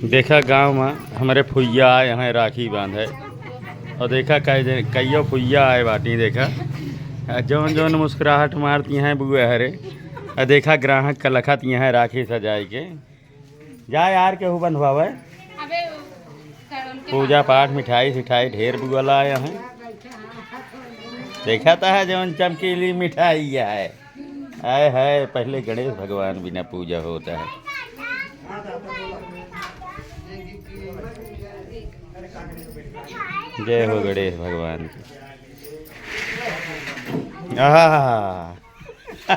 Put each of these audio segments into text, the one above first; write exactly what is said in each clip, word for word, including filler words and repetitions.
देखा, गाँव मा हमरे फुइया आए हैं राखी बाँधे, और देखा, कई दे-, कइयो फुइया आए बाटी। देखा, आ, जौन जौन मुस्कुराहट मारती हैं बुआ हरे, आ, देखा, ग्राहक का लखत यहाँ राखी सजाए के। जा यार, केहू बंधवावे। अबे, पूजा पाठ, मिठाई सिठाई ढेर बुआ लाए हैं। देखा तो है, जौन चमकीली मिठाई है। आय हाय, पहले गणेश भगवान बिना पूजा होता है। जय हो गणेश भगवान की। आहा। जा,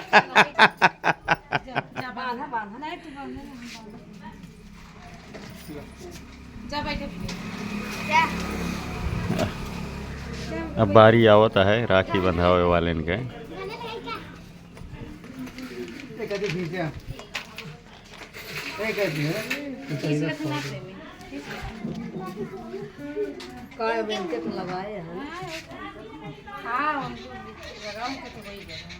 जा, बांधा, बांधा, नहीं, तू बांधा, नहीं, हम बांधा। जा, बैठे, बैठे। जा। अब बारी आवत है राखी बंधावे वालेन के। इसमें तो ना देवे। इसमें। काय बेंके तो लगाए हैं। हाँ, हम तो गरम के तो वही गरम।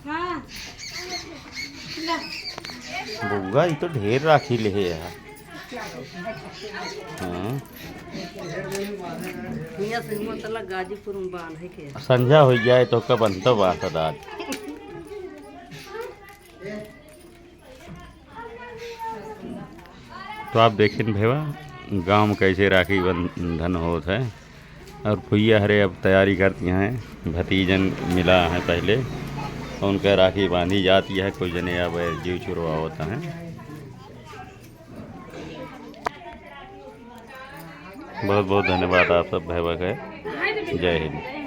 हाँ। बउआ, ई तो ढेर राखी लेहे यार। हाँ। हियाँ से हुआँ तलक गाजीपुर में बांधे के। संझा होइ जाए तो का बनता बात दाद। तो आप देखिन भैया, गाँव में कैसे राखी बंधन होत है। और फुइया हरे अब तैयारी करती हैं, भतीजन मिला है पहले, उनका राखी बांधी जाती है। कुछ जने अब जीव छुड़वा होता है। बहुत बहुत धन्यवाद आप सब भैया के। जय हिंद।